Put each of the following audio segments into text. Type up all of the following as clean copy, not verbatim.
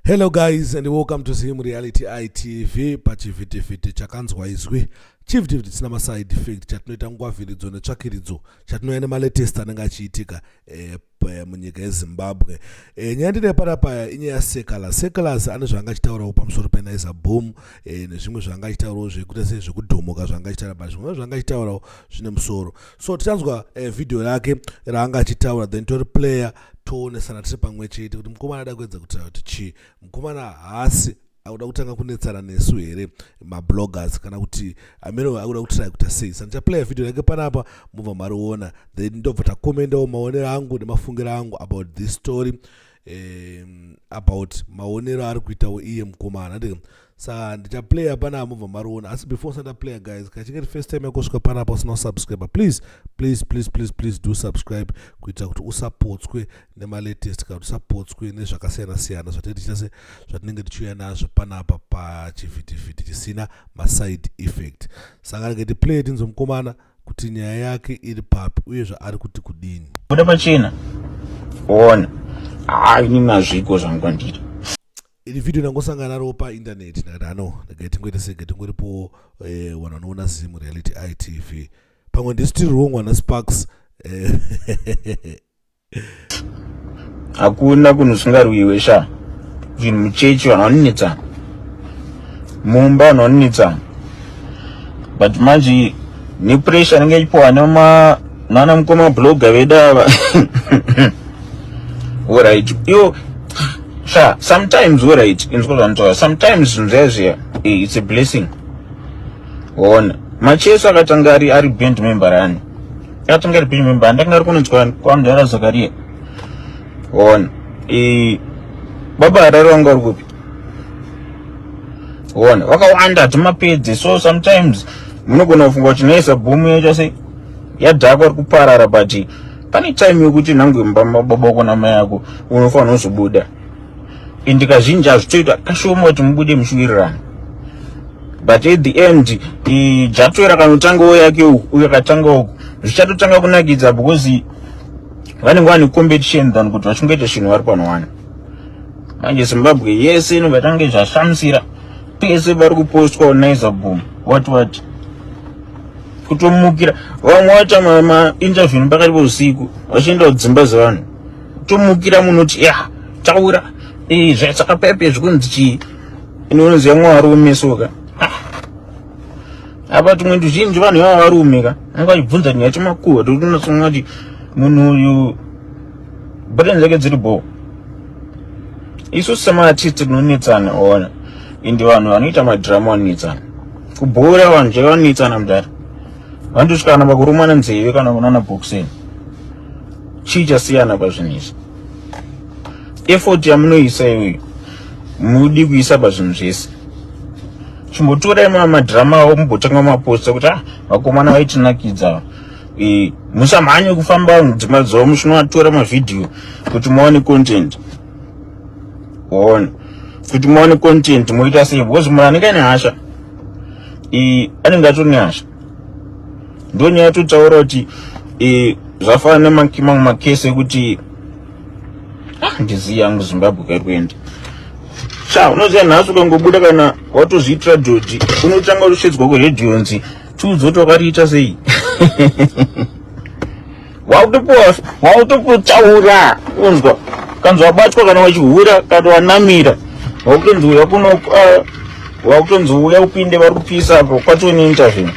Hello guys and welcome to Zim Reality ITV pachivhitivhiti chakanzwa izwi chivhitivhiti chisina maside effect chatinoita ngwavhiridzo netsvakiridzo chatinouya nemalatest anenge achiitika eh, munyika yezimbabwe eh, nyaya ndine panapa inyaya yasekala sekalas ane zvaanga achitaurawo pamusoro penaiza boom eh, nezvimwe zvaanga achitaurawo zvekuita sei zvekudhomoka zvaanga achitaura but zvimwe zvaanga achitaurawo zvine musoro so tichanzwa eh, video rake raanga achitaura then toriplayer toonesana tiri pamwe chete kuti mukomana ada kuedza kutaura kuti chii mukomana haasi akuda kutanga kunetsana nesu here mabloggers kana kuti ameno akuda kutry kuita sei sa ndichaplaya video yake panapa mobva mariona then ndobva takomendawo maonero angu nemafungiro angu about this story um, about maonero ari kuitawo iye mukomana ndika sa ndichaplaya panapa mobva mariona asi before sandaplaya guys kachinge ri first time yako svika panapa usina kusubscribe please please please please please do subscribe kuitira kuti usapotswe nemalatest kana kuti usapotswe nezvakasiyana siyana zvatinenge tichiita se zvatinenge tichiuya nazvo panapa pachivhitivhiti chisina maside effect saka rege tiplay tinzwe mukomana kuti nyaya yake iri papi uye zvaari kuti kudini buda pachena ona haa ini mazviko zvangu kwandiri iri video ndangosangana naro paintaneti ndakati ano regai tingoita sege tingoripo eh, vanhu vanoona zim reality itv pamwe ndisi tiri wrong vana sparks eh, Hakuna kunhu usingarwiwe sha. Zvinhu muchechi vanhu vanonetsana. Mumba vanhu vanonetsana. But manje nepressure inenge ichipiwa nema nana mukoma blogger vedu ava. Alright. Yo sha sometimes alright inzwa zvanotaura sometimes zvinhu zviya zviya eh, it's a blessing. Ona Macheso akatanga ari ari band member rani akatanga ari band member andanga ari kunonzwa kwamdara Zakaria ona e, baba Harare vanga vari kupi ona vakawanda hatimapedze so sometimes munogona kufunga kuti naisa boom yacho sei yadhakwa ri kuparara but pane time yekuti nhange baba wako namai ako unofanira kuzobuda and kazhinji hazvitoita kashoma kuti mubude muchiwirirana but at the end jato rakanotangawo yake uku uyo akatanga uku zvichatotanga kunakidza because vanenge vane competition than kuti vachingoita chinhu vari panowana manje zimbabwe yese inobva tange zvashamisira pese vari kupostwa naiza boom what what kutomukira vamwe vaita mainterview pakati peusiku vachienda kudzimba dzevanhu tomukira munoti ya taura eh, zvakapepe zvikunzi chii inonoziva mwarume soka ah. apa tumwe tuzhinji vanhu ivava varume ka anenge vachibvunza nyaya chemakuhwa tokutonatsonga kuti munhu uyu brain dzake dziri bho isu semaartist tinonetsana ona ende vanhu vanoita madrama vanonetsana kubhora vanhu chaivo vanonetsana mudhara vanotosvika kana pakurumana nzeve kana kunana boxing chii chasiyana pazvinhu izvi effort yamunoisa iyoyo mudi kuisa pazvinhu zvese chimbotorai madrama avo mumbotanga maposta kuti ah vakomana vaitinakidza e, musamhanye kufamba dzimba dzavo muchinoatora mavhidhiyo kuti muwane content waona kuti muwane content moita sei because munhu anenge ane hasha e, anenge atori nehasha ndonyaya totaura kuti e, zvafanana nemamwe makesi ekuti ah, ndizivi yangu zimbabwe kairi kuenda sha unoziva nhasi ukangobuda kana watozviitira dhodhi unotanga kutoshedzwa kuredhiyo nzi tiudze kuti wakariita sei wakutopotaura unzwa kanzi wabatwa kana wachihura kana wanamira wakutonzi uya kuno ah, wakutonzi uya upinde vari kupisa apo kwatone interview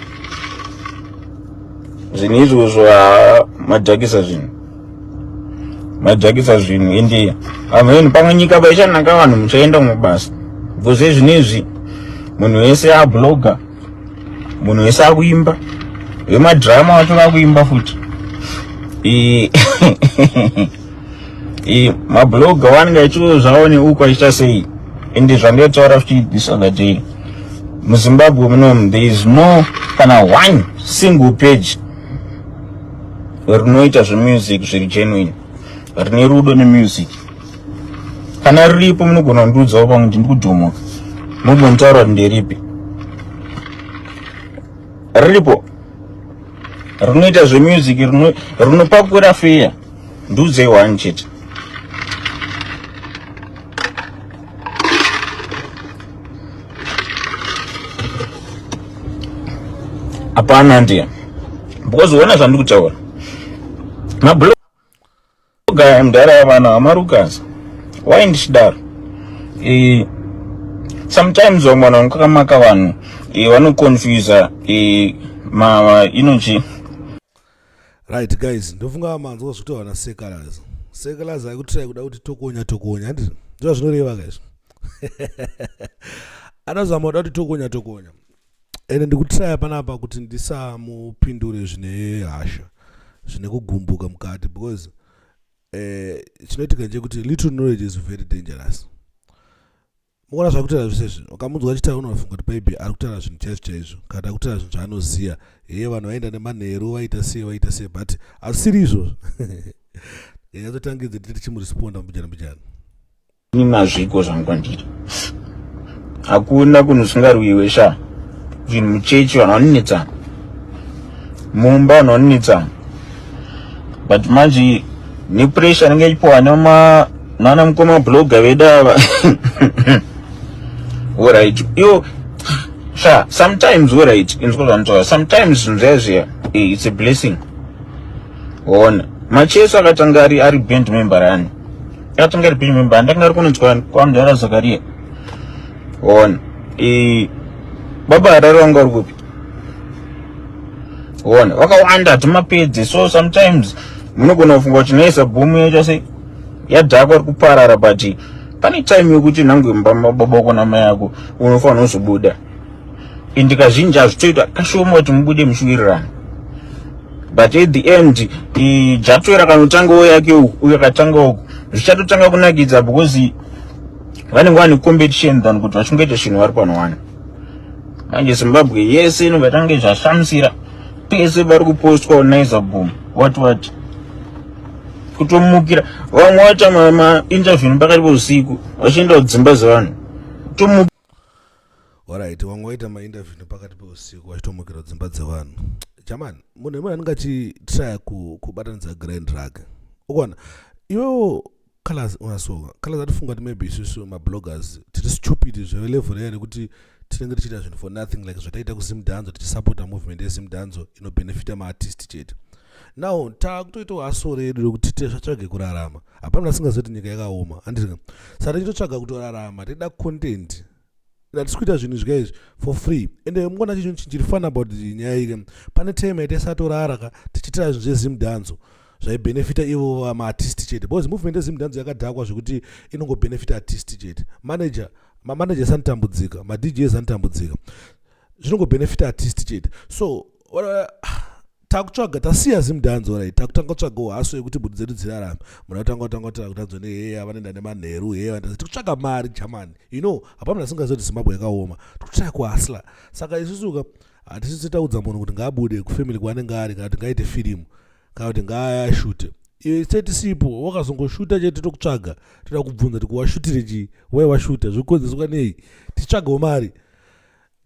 zvinhu izvozvo ah, madhakisa zvinhu madhakisa zvinhu ende amweni pamwe nyika paichanaka vanhu muchaenda mubasa bcause zvinhu izvi munhu wese abloga munhu wese akuimba vemadrama vacho vakuimba futi mabloga wanenge achiwo zvavo neuku achiita sei ende zvandaitaura futi this other day muzimbabwe munomu there is no kana one single page rinoita zvemusic zviri genuine rine rudo nemusic kana riripo munogona kundiudzawo pamwe kuti ndikudhomoka mumbonitaura kuti nderipi riripo rinoita zvemusic rinopakura feya ndiudzei one chete Hapana ndiye because uona zvandiri kutaura, mabloga mudhara vana vamarukas. Why ndichidaro? Sometimes vamwe vanhu vanokakamaka vanhu vanoconfusa ma inonzi. Right guys, ndofunga manzwa zvekutaura naSekalas. Sekalas aikutirai kuda kuti tokonya tokonya, handiti ndizvo zvinoreva guys? Anozama kuda kuti tokonya tokonya, ende ndikutiraya panapa kuti ndisamupindure zvine hasha, zvine kugumbuka mukati, because chinoitika ndechekuti little knowledge is very dangerous. Mukuona zvakutaura zvese izvi, ukamunzwa achitaura unofunga kuti maybe ari kutaura zvinhu chaizvo chaizvo, kana ari kutaura zvinhu zvaanoziva. Heye, vanhu vaenda nemanheru, vaita sei, vaita sei, but hazvisiri izvozvo. Nyatsotangidze titi tichimuresponda mbijana mbijana. Mazviko zvangu kwandiri, hakuna kunhu usingarwiwe sha. Zvinhu muchechi vanhu vanonetsana, mumba vanhu vanonetsana, but manje nepressure inenge ichipiwa nema nana mukoma blogger vedu ava. Alright, iwo sha, sometimes, alright, inzwa zvanotaura. Sometimes zvinhu zviya zviya, it's a blessing. Ona Macheso akatanga ari band member rani, akatanga ari band member, andanga ari kunonzwa kwamudhara Zakaria. Ona Baba Harare vanga vari kupi? Ona vakawanda, hatimapedze. So sometimes munogona kufunga kuti Naiza Boom yacho sei yadhakwa, ri kuparara, but pane time yekuti nhange mumba mababa wako namai ako unofanira kuzobuda, ende kazhinji hazvitoita kashoma kuti mubude muchiwirirana. But at the end jatwera kanotangawo yake uku, uyo akatanga uku, zvichatotanga kunakidza because vanenge vane competition than kuti vachingoita chinhu vari pano one. Manje Zimbabwe yese inobva tange zvashamisira, pese vari kupostwa Naiza Boom, what what, kutomukira vamwe vaita mainterview pakati peusiku vachienda kudzimba dzevanhu. Alright, vamwe vaita mainterview nepakati peusiku vachitomukira dzimba dzevanhu. Jamani, munhu imwe anenge achitraya kubatanidza grind rake, ukuona iwewo Colors unasoka Colors atifunga kuti maybe isusu mabloggers tiri stupid zvelevel riya rekuti tinenge tichiita zvinhu for nothing, like zvataita kuZimdancehall, tichisapota movement yeZimdancehall inobenefita maartist chete. Now taakutoitawo hustle redu rekuti titsvage kurarama. Hapana asingazivi kuti nyika yakaoma, handiti? Saka tichitotsvaga kutorarama, tida content, hatisi kuita zvinhu zvika izvi for free. Ende mungona chinhu chiri fun about nyaya iyi, pane time yaitaisatorara ka tichiitira zvinhu zveZimdancehall zvaibhenefita ivo maartist chete, because movement yeZimdancehall yakadhakwa zvekuti inongobhenefita artist chete. Manager, mamanagers anotambudzika, maDJs anotambudzika, zvinongobhenefita artist chete. So takutsvaga, tasiya Zimdancehall, right? Takutanga kutsvagawo hustle yekuti budi dzedu dzirarame. Munhu atanga kutanga kutaura kuti anzone, heya, vanoenda nemanheru, heya, tikutsvaga mari jamani. Hapana munhu asingazivi kuti Zimbabwe yakaoma, tikutsvaka kuhustla. Saka isusuka hatisi taudza munhu kuti ngaabude kufamily kwaanenge ari, kana kuti ngaaite firimu, kana kuti ngaashute. Iwe setisipo wakazongoshuta chete, tokutsvaga, toda kubvunza kuti washutire chii, wai washuta, zvikukonzeswa nei? Tichitsvagawo mari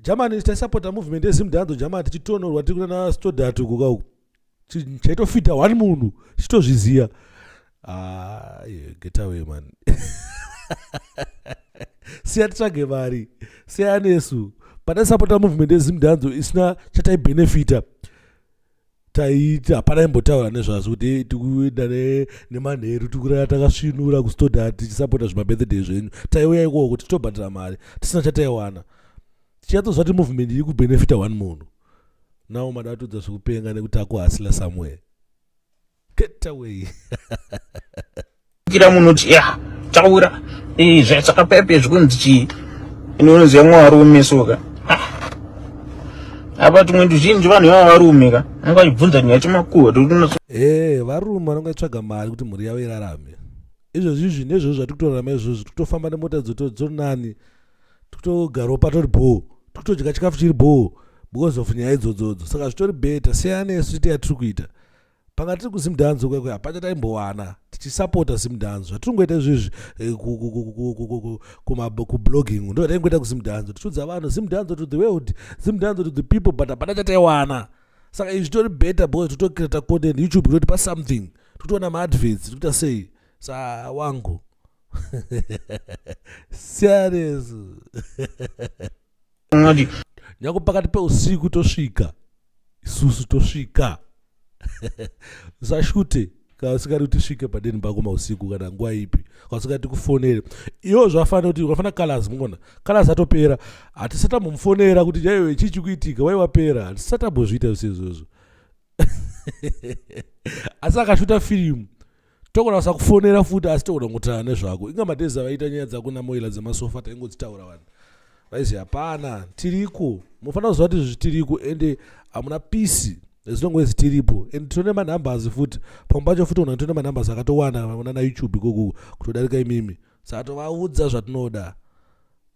jamani. Taisapota movement yeZimdancehall jamani, tichitonorwa tiri kunana Stodart uku kauku, chaitofita one munhu tichitozviziva. Ah, get away man, siya titsvage mari, siya nesu. Pataisapota movement yeZimdancehall isina chataibhenefita, taiti hapana imbotaura nezvazvo kuti tikuenda nemanheru, tikurara takasvinura kuStodart tichisapota zvimabirthday zvenyu. Taiuya ikoko tichitobhadhara mari tisina chataiwana, tichinyatsoziva kuti movement iri kubhenefita one munhu. Now mada kutodza zvekupenga nekuti akuhustla somewhere. Get away. Kira munhu kuti ya taura zvakapepe zvikunzi chii, inonoziva mwarume soka. Apa tumwe tuzhinji vanhu ivava varume ka vanenge vachibvunza nyaya chemakuhwa. Ee, varume vanenge vachitsvaga mari kuti mhuri yavo irarame. Izvozvi izvi nezvozvo zvatiri kutorarama izvozvi, tikutofamba nemota dzotonani, tikutogarawo patori bhoo, tikutodya chikafu chiri bhoo because of nyaya idzodzodzo. Saka zvitori better siyana nesu tiite yatiri kuita. Panga tiri kuZimdancehall kwekwe, hapana taimbowana tichisapota Zimdancehall. Zvatinongoita izvizvi kublogging ndo zataingoita kuZimdancehall, tichiudza vanhu Zimdancehall to the world, Zimdancehall to the people, but hapana chataiwana. Saka izvi zvitori better because totocreata content, YouTube kutotipa something, tikutoona maadverts, tikuita sei. Sa wangu, siyanesu. Nyange pakati peusiku tosvika. Isusu tosvika. Usashute kana usingadi kuti tisvike padeni pako mausiku kana nguva ipi, kana usingadi tikufonere. Iwo zvafanira kuti ukafanira colors mungona. Colors atopera. Hatisati tambomufonera kuti chaiwe chii chikuitika, wai wapera. Hatisati tambozviita zvese izvozvo. Asi akashuta firimu togona kusakufonera futi, asi togona kungotaura nezvako. Inga madhezi avaita nyaya dzako namoila dzemasofa taingodzitaura vanhu vaizi hapana tiriko. Munofanira kuziva kuti izvi tiriko ende hamuna pisi as long as tiripo. And tine manumbers futi pamwe pacho futi una tine manumbers akatowanda una naYouTube ikoko kutodarika imimi. Saka tovaudza zvatinoda.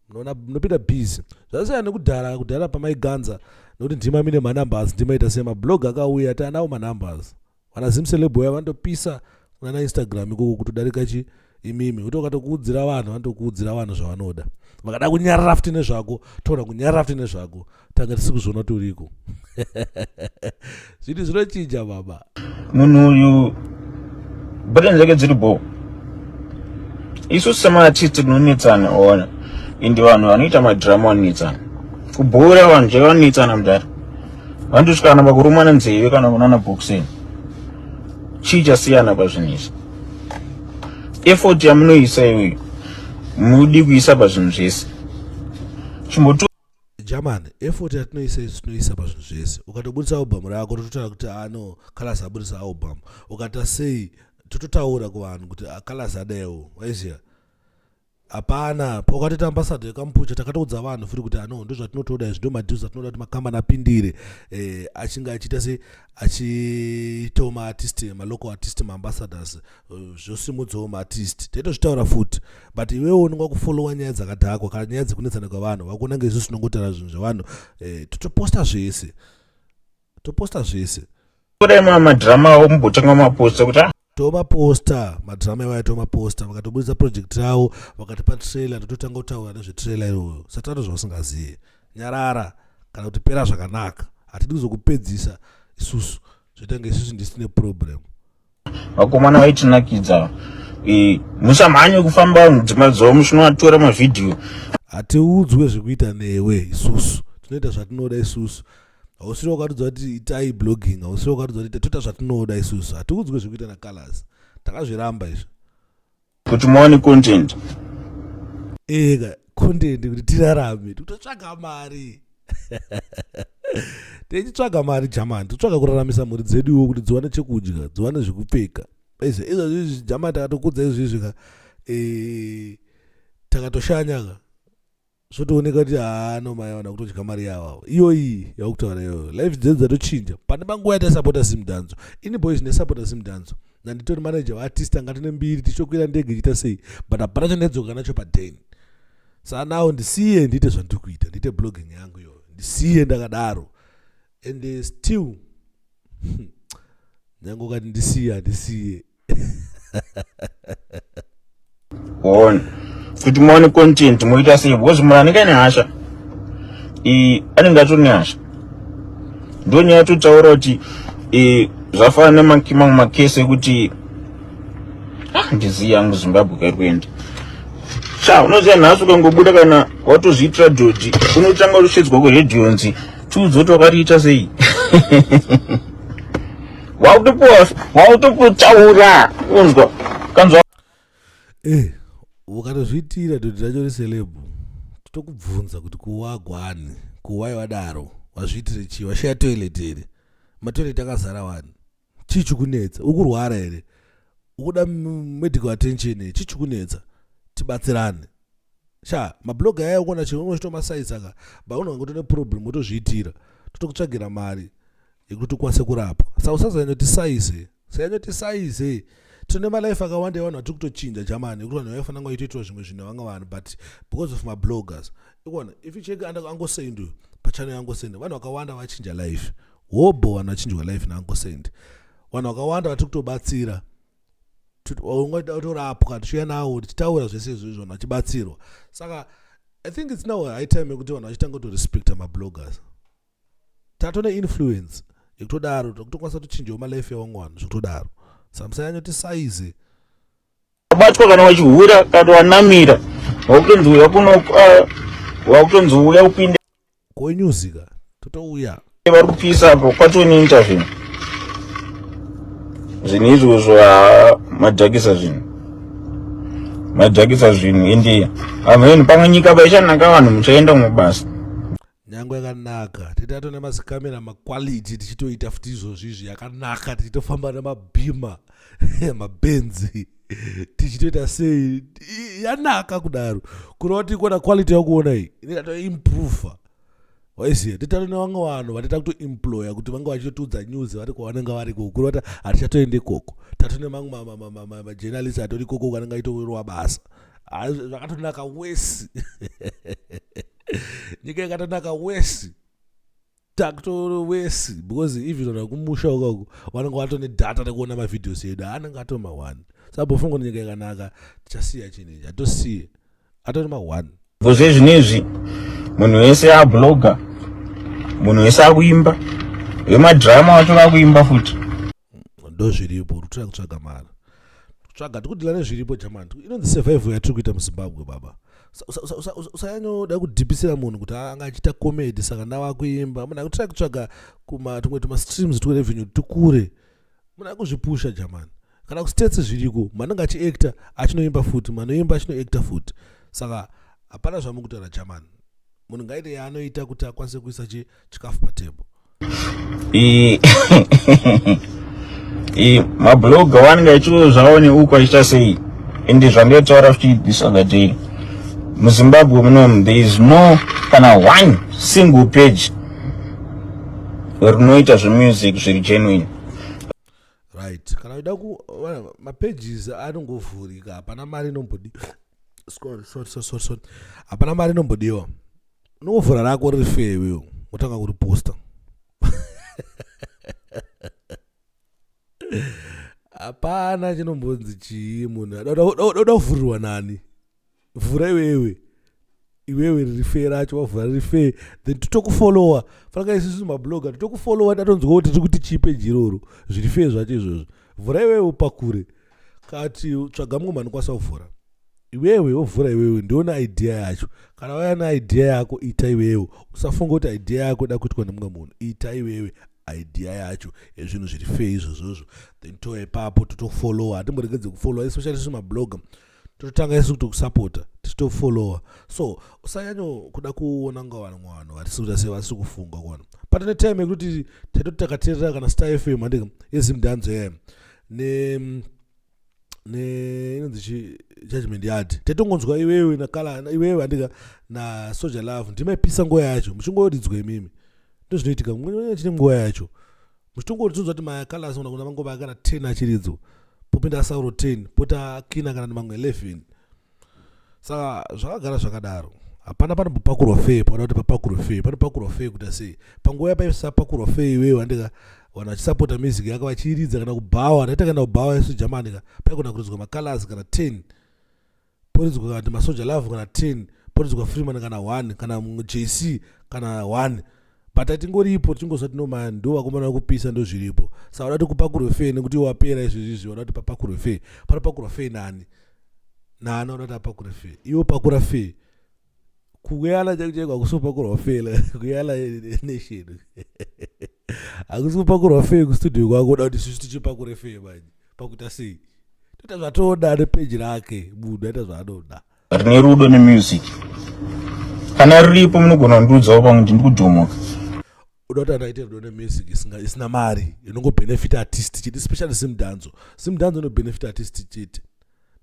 Munoona munopinda busy. Zvasiyana nekudhara, kudhara pamaiganza nekuti ndima mine manumbers, ndimaita sei mablog akauya taanawo manumbers. Vana Zimceleb vaya vanotopisa kuna Instagram ikoko kutodarika chi imimi. Kuti ukatokuudzira vanhu, vanotokuudzira vanhu zvavanoda. Vakada kunyarara futi nezvako, toona kunyarara futi nezvako. Tanga tisi kuzviona kuti uriko. Zvinhu zvinochinja baba. Munhu uyu brain dzake dziri bho. Isu semaartist tinonetsana ona. Ende vanhu vanoita madrama vanonetsana. Kubhora vanhu chaivo vanonetsana mudhara. Vanotosvika kana pakurumana nzeve kana kunana boxing. Chii chasiyana pazvinhu izvi? Effort yamunoisa iyoyo mudi kuisa pazvinhu zvese. Chimboto German, effort yatinoisa isu tinoisa pazvinhu zvese. Ukatobudisa album rako tototaura kuti ah no, Colors abudisa album. Ukata sei tototaura kuvanhu kuti ah, Colors adewo. Waiziya? Hapana, pakatoita ambassador yekamupucha takatoudza vanhu futi kuti ano ndozvatinotoda izvi, ndo madeals atinoda kuti makambani apindire achinge achiita se achiitawo maartist, malocal artist, maambassadors, zvosimudzawo maartist. Taitozvitaura futi, but iwewo unonga kufollowa nyaya dzakadhakwa kana nyaya dzekunetsana kwevanhu, vakuona nge isusu tinongotaura zvinhu zvevanhu, totoposta zvese, toposta zvese. Kudai madrama avo mumbotanga maposta kuti tomaposta madrama iwayo, tomaposta. Vakatobudisa project ravo vakatipa trailer, tototanga kutaura nezvetrailer iroyo. Satano zvausingaziye, nyarara kana kuti pera zvakanaka. Hatidi kuzokupedzisa isusu, zvoita nge isusu ndisine problem. Vakomana vaitinakidza. Musamhanye kufamba dzimba dzavo muchinovatora mavhidhiyo. Hatiudzwe zvekuita newe isusu, tinoita zvatinoda isusu. Hausiri wakatiudza kuti itai blogging, hausiri wakatiudza kuti toita zvatinoda isusu. Hatiudzwe zvekuita naColors, takazviramba izvi. Kuti muwane content. Ega content kuti tirarame, tikutotsvaga mari. Tichitsvaga mari jamani, totsvaga kuraramisa mhuri dzeduwo kuti dziwane chekudya, dziwane zvekupfeka. Izvi izvi jamani takatokudza izvi izvi ka, takatoshanya ka. Zvotooneka kuti haano mai vana kutodya mari yavo iyoyi yakutaura iyoyo. Life dzedu dzatochinja. Pane panguva yataisapota Zimdanzo, ini boys ndaisapota Zimdanzo, nanditori manager waartist anga tine mbiri tichitokwira ndege ichiita sei, but hapana chandaidzoka nacho padeni. Saka now ndisiye ndiite zvandiri kuita, ndiite blogging yangu iyoyo, ndisiye ndakadaro. And still nyange ukati ndisiye, handisiye. One kuti muwane content moita sei, because munhu anenge aine hasha anenge atori nehasha. Ndo nyaya totaura kuti zvafanana nemamwe makesi ekuti ndizivi yangu Zimbabwe kairi kuenda. Sha, unoziva nhasi ukangobuda kana watozviitira dhodhi unotanga kushedzwa kuredhiyo nzi tiudze kuti wakariita sei. Wakutopotaura unzwa kanzwa. Ukatozviitira dhodhi racho receleb, totokubvunza kuti kuwagwani, kuwai wadaro, wazviitire chii, washaya toilet here? Matoilet akazara wani, chii chikunetsa? Uri kurwara here? Ukuda medical attention here? Chii chikunetsa? Tibatsirane. Sha, mablog aya ukuona chimwe uchitomasaisa ka, but unonga kutone problem wotozviitira, totokutsvagira mari yekuti ukwanise kurapwa. Saka usazanyotisaize, usazanyotisaize. Tine malife akawanda evanhu vatiri kutochinja jamani, yekuti vanhu vaifanira kunge vachitoitwa zvimwe zvinhu vamwe vanhu, but because of mabloggers. Ikuona, if you check Uncle Saint pachannel yaUncle Saint, vanhu vakawanda vachinja life. Hobo vanhu vachinjwa life naUncle Saint. Vanhu vakawanda vatiri kutobatsira. Ungoda kutorapwa tichiuya nawo tichitaura zvese izvozvo, vanhu vachibatsirwa. Saka I think it's now high time yekuti vanhu vachitanga kutorespecta mabloggers. Tatone influence yekutodaro, tokutokwanisa kutochinjawo malife evamwe vanhu zvekutodaro. Saka musanyanyotisaize. Wabatwa kana wachihura kana wanamira, wakutonzi uya kuno, wakutonzi uya upinde koinyuzika, totouya. Vari kupisa apo kwatoo neinterview zvinhu izvozvo haa madhakisa zvinhu madhakisa zvinhu ende amheni pamwe nyika paichanaka vanhu muchaenda mubasa nyange yakanaka titato nemazikamera maquality tichitoita futi izvozvi izvi yakanaka tichitofamba nemabhima mabenzi tichitoita sei yanaka kudaro kureva tikuona quality yakuona iyi inatoimprova waiziva titari nevamwe vanhu vatita kutoemploya kuti vange vachitotiudza news vari kwavanenge vari ikoko kureva kuti hatichatoende ikoko tato nemamwe majournalist atori ikoko kanenge aitowerwa basa zvakatonaka wesi nyika yakatonaka wesi takuto wesi because even ona kumusha ukoko vanenge vatone data rekuona mavideos edu anenge atoma one sabofunga nyika yakanaka tichasiya chinhu ichi hatosiye atori ma one Because zvinezvi munhu wese abloga munhu wese akuimba vemadrama vacho vakuimba futi ndozviripo kutira kutsvaga mari kutsvaga tikudila nezviripo jamani inonzi survival yatiri kuita muzimbabwe baba usanyanyoda kudhipisira munhu kuti anga achiita comedy saka ndava kuimba munhu akutira kutsvaga tumwe tumastreams twerevenue tikure munhu akuzvipusha jamani kana kustates zviriko manenge achiacta achinoimba futi manoimba achinoacta futi saka hapana zvamukutaura jamani munhu ngaite yaanoita kuti akwanise kuisa chikafu patable mabloga wanenge achiwo zvavo neuku achiita sei ende zvandaitaura futi this other day muzimbabwe munomu there is no kana one single page rinoita zvemusic zviri genuine right kana uida ku mapages anongovhurika hapana mari inombodiwa sorry sorry sorry sorry hapana mari inombodiwa unovhura rako riri fair iwewe wotanga kuriposta hapana chinombonzi chii munhu oda kuvhurirwa nani vhura iwewe iwewe riri fair racho wavhura riri fair then totokufollowa fanaka isusu mabloga totokufollowa tatonzwa kuti tiri kuti chii peji iroro zviri fair zvacho izvozvo vhura iwewe upakure kati tsvaga mumwe manokwanisa kuvhura iwewe wovhura iwewe ndiona idea yacho kana waya neidea yako ita iwewe usafunga kuti idea yako ida kuitwa nemumwe munhu ita iwewe idea yacho yezvinhu zviri fair izvozvozvo then touya ipapo totofollowa hatimboregedze kufollowa especially isu mabloga tototanga isu kutokusapota tichitofollowa so usanyanyo kuda kuona kunga vanhu vanhu vatisi kuita sei vasiri kufunga kuona patine time yekuti taitoti takateerera kana star fm handika yezimdanzo yaya ne ne inonzi chi judgment yard taitongonzwa iwewe nakala iwewe handika nasoja love ndimaipisa nguva yacho muchingoridzwa imimi ndozvinoitika chine nguva yacho muchitongoridzwa kuti macolors ona kuna mangoma kana 10 achiridzwa popinda sauro 10 pota kina kana mamwe 11 saka zvakagara zvakadaro hapana panombopakurwa fee paona kuti papakurwe fee panopakurwa fee kuita sei panguva yapaisapakurwa fee iwewe andika vanhu vachisapota music yako vachiiridza kana kubhawa ndaita kana kubhawa isu germany ka paigona kuridzwa macolors kana 10 poridzwa kana kuti masoja love kana 10 poridzwa freeman kana 1 kana jc kana 1 but atingoripo tichingoziva kuti no man ndo vakomana vakupisa ndo zviripo saka vada kuti kupakurwe fee nekuti wapera izvezvi izvi vada kuti papakurwe fee panopakurwa fee nani nani vada kuti apakure fee iwe pakura fee kuyala chaiko chaiko hakusi kupakurwa fee kuyala nation hakusi kupakurwa fee kustudio kwako uda kuti isusu tichipakure fee manje pakuita sei toita zvatoda nepeji rake munhu aita zvaanoda rine rudo nemusic kana riripo munogona kundiudzawo pamwe kuti ndikudhomoka uda kuti anhu aite rudo nemusic isina mari inongobenefit artist chete especially zimdanzo zimdanzo inobenefit artist chete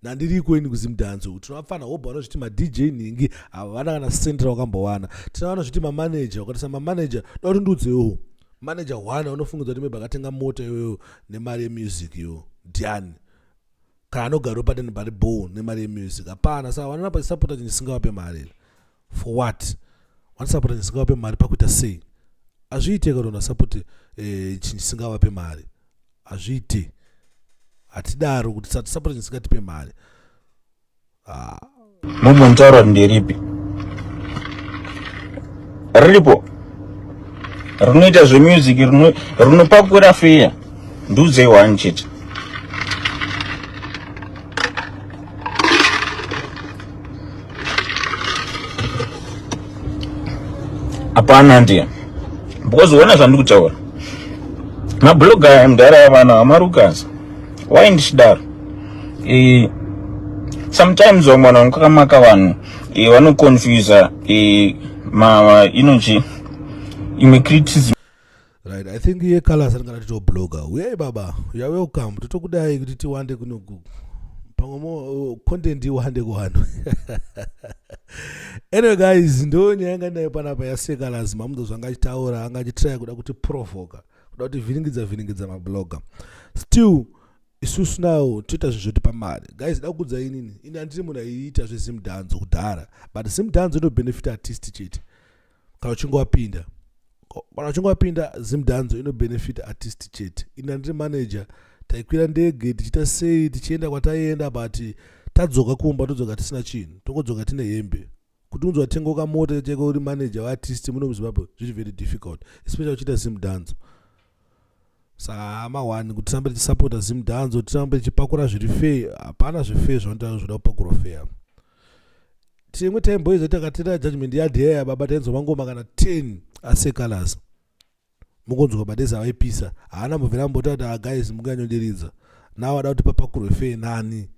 nandiriko ini kuzimdanzo tinovapfana hobho vanozviti madj nhingi havana kana cent rawakambowana tina vanozviti mamanager ukatarisa mamanager da kuti ndiudzewo manager one anofungidzwa kuti maybe akatenga mota iyoyo nemari yemusic iyo ndiani kana anogara pateni pari bho nemari yemusic hapana saka vanoona pachisapota chinhu chisingavape mari for what vanosapota chinhu chisingavape mari pakuita sei hazviite kana unasapoti eh, chinhu chisingavape mari hazviite hatidaro kuti tisapota chinhu chisingatipe mari ah. Mumbonitaura kuti nderipi riripo rinoita zvemusic rinopakura feya ndiudzei one chete hapana ndiye Because uona zvandiri kutaura, mablog aya mudhara vana vamarukas, why ndichidaro? Sometimes vamwe vanhu vanokakamaka vanhu vanoconfusa ma inonzi imwe criticism. Right, I think iye Colors anenge atito blogger. Uyai baba, you are welcome. Totokudai kuti tiwande kunoku, pamwe mo content iwande kuvanhu. Anyway guys, ndo nyaya yanga ndinayo panapa yaSeh Calaz. Mamundo zvanga achitaura, anga achitry kuda kuti provoka, kuda kuti vhiringidza vhiringidza mablogger. Still isusu nawo toita zvinhu zvotipa mari. Guys, da kukudza inini, ini handiri munhu aiita zveZimdancehall kudhara, but Zimdancehall inobenefit artist chete kana uchinge wapinda Zimdancehall, inobenefit artist chete. Ini handiri manager, taikwira ndege tichiita sei, tichienda kwataienda, but tadzoka kumba todzoka tisina chinhu, tongodzoka tine hembe. Kuti unzi watenga kamota cheko uri manager waartist muno muZimbabwe, zviri very difficult, especially uchiita Zimdancehall. Saka ma1 kuti tirambe tichisapota Zimdancehall, tirambe tichipakura zviri fair. Hapana zvefair zvanoita zvoda kupakurwa fair. Timwe taimboiza takatira judgment yadheya baba, tainzwa mangoma kana 10 aSeh Calaz, mukonzwa badeza vaipisa. Haana mbobvira mbota kuti, "Ah, guys, munganyondiridza." Nawo ada kuti papakurwe fair nani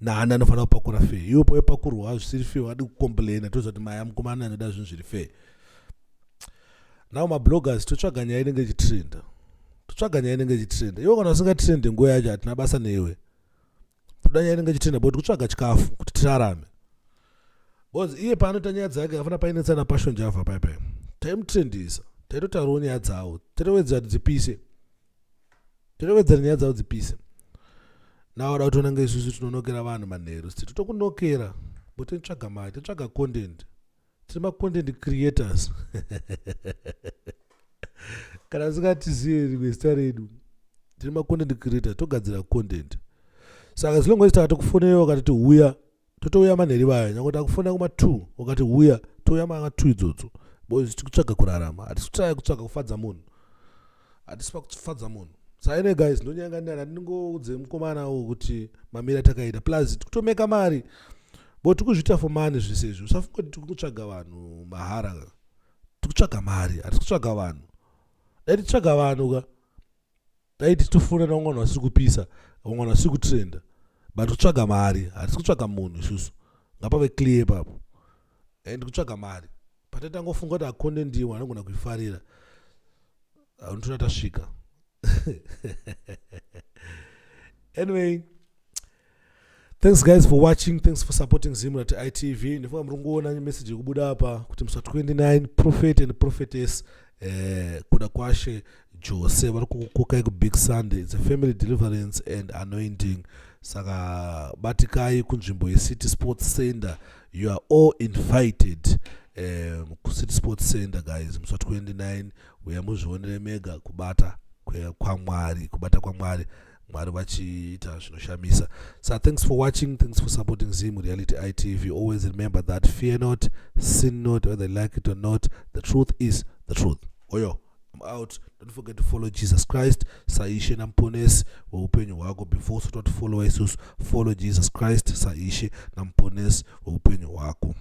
nani anofanira kupakura fair? Iwo pawepakurwa zvisiri fair, wadi kucomplaina. Toziva kuti maya mukomana anoda zvinhu zviri fair. Nawo mabloggers, totsvaga nyaya inenge ichitrenda, totsvaga nyaya inenge ichitrenda. Iwo kana usingatrende nguva yacho, hatina basa newe. Toda nyaya inenge ichitrenda but kutsvaga chikafu kuti tirarame, because iye paanoita nyaya dzake afana painetsana Passion Java paipai, taimutrendisa, taitotaurawo nyaya dzavo, taitowedzera kuti dzipise, taitowedzera nyaya dzavo dzipise. Nawo ada kutoona nge isusu tinonokera vanhu manheru, siti totokunokera bo tinotsvaga mari, tinotsvaga content, tiri macontent creators. Kana usingatizive rimwe zita redu, tiri macontent creators, togadzira content. Saka as long as takatokufonera wakatiti huya, totouya manheru vaya. Nyange takufonera kuma2 wakati huya, touya ma2 idzodzo, because tiri kutsvaga kurarama, hatisi kutsvaga kutsvaga kufadza munhu, hatisi pakufadza munhu. Saka ine guys, ndonyanga ndinana ndingoudze mukomana uwu kuti mamira takaita, plus tikutomeka mari bo tikuzviita for money zvese izvi. Usafunga kuti tiri kutsvaga vanhu mahara. Tikutsvaga mari, hatisi kutsvaga vanhu. Dai titsvaga vanhu ka, dai tichitofonera vamwe vanhu vasiri kupisa, vamwe vanhu vasiri kutrenda, but kutsvaga mari, hatisi kutsvaga munhu isusu. Ngapave clear ipapo. And kutsvaga mari, patetangofunga kuti acontent iwe anogona kuifarira, unotoona tasvika. Anyway, thanks guys for watching, thanks for supporting Zimrat ITV. Ndifunga muri kungoona message yekubuda apa kuti musi 29, Prophet and Prophetess Kuda Kwashe Jose vari kukukokai kubig Sunday. It's a family deliverance and anointing. Saka batikai kunzvimbo yeCity Sports Center. You are all invited kuCity Sports Center, guys, musi wa29. Uya muzvionere mega kubata kwaMwari, kubata kwaMwari, Mwari vachiita zvinoshamisa. So thanks for watching, thanks for supporting Zim Reality ITV. Always remember that fear not, sin not, whether you like it or not, the truth is the truth. Oyo, I'm out. Don't forget to follow Jesus Christ saIshe naMuponesi weupenyu hwako. Before usati watifollowa isusu, follow Jesus Christ saIshe naMuponesi weupenyu hwako.